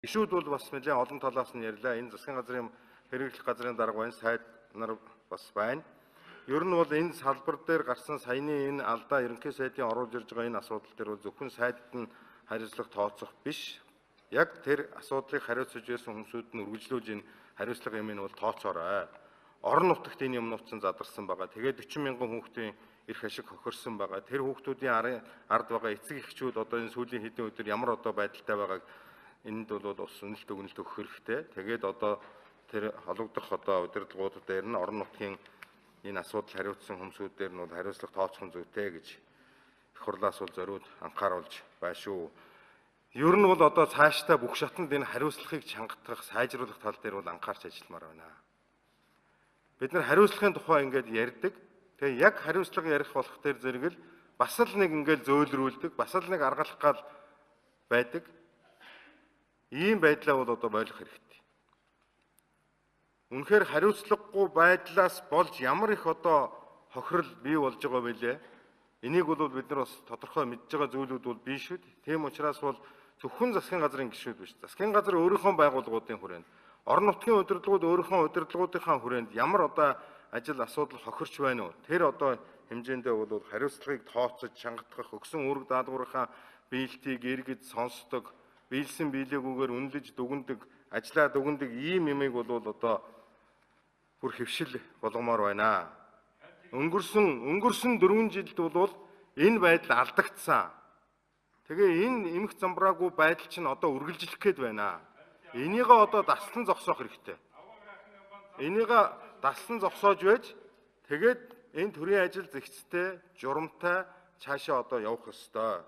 Гишүүд бол бас нэлээд олон талаас нь ярьлаа. Энэ засгийн газрын хэрэглэх газрын дарга байна, сайд нар бас байна. Ер нь бол энэ салбар дээр гарсан саяны энэ алдаа ерөнхий сайдын оруулж ирж байгаа энэ асуудал дээр бол зөвхөн сайдад нь хариуцлага тооцох биш. Яг тэр асуудлыг хариуцаж байсан хүмүүсүүд нь үргэлжлүүлж энэ хариуцлага юм нь бол тооцоорой. Орон нутагт энэ юмнууд чинь задарсан байгаа. Тэгээд 40 мянган хүүхдийн эрх ашиг хохирсон байгаа. Тэр хүүхдүүдийн ард байгаа эцэг эхчүүд одоо энэ сүүлийн хэдэн өдөр ямар одоо байдалтай байгааг энд бол ус үнэлт өгнөлт өгөх хэрэгтэй. Тэгээд одоо тэр холбогдох одоо удирдлагууд дээр нь орон нутгийн энэ асуудал хариуцсан хүмүүсүүд дээр нь бол хариуцлага тооцох нь зүйтэй гэж их хурлаас бол зориуд анхааруулж байна шүү. Ер нь бол одоо цаашдаа бүх шатанд энэ хариуцлагыг чангатгах, сайжруулах тал дээр бол анхаарч ажилламаар байна. Бид нар хариуцлагын тухай ингээд ярьдаг. Тэгээ яг хариуцлага ярих болох тэр зэрэг л бас л нэг ингээд зөөлрүүлдэг, бас л нэг аргалах гал байдаг. Ийм байдлаа бол одоо ойлгох хэрэгтэй. Үнэхээр хариуцлагагүй байдлаас болж ямар их одоо хохирол бий болж байгаа вэ? Энийг бол бид нар бас тодорхой мэдж байгаа зүйлүүд бол бий шүү дээ. Тийм учраас бол зөвхөн засгийн газрын гишүүд биш. Засгийн газар өөрийнхөө байгууллагуудын хүрээнд, орон нутгийн удирдлагууд өөрийнхөө удирдлагуудынхаа хүрээнд ямар одоо ажил асуудал хохирч байна уу? Тэр одоо хэмжээндээ бол хариуцлагыг тооцож, чангатгах, өгсөн үүрэг даалгаврынхаа биелтийг эргэж сонсдог, биелсэн биелээгүйгээр үнэлж дүгнэдэг, ажлаа дүгнэдэг ийм юмыг бол одоо бүр хэвшил болгомоор байна. Өнгөрсөн 4 жилд бол энэ байдал алдагдсан. Тэгээ энэ эмх замбраагүй байдал чинь одоо үргэлжлэх гээд байна. Энийгээ одоо даслан зогсоох хэрэгтэй. Энийгээ даслан зогсоож байж тэгээд энэ төрийн ажил зэгцтэй, журамтай цаашаа одоо явах ёстой.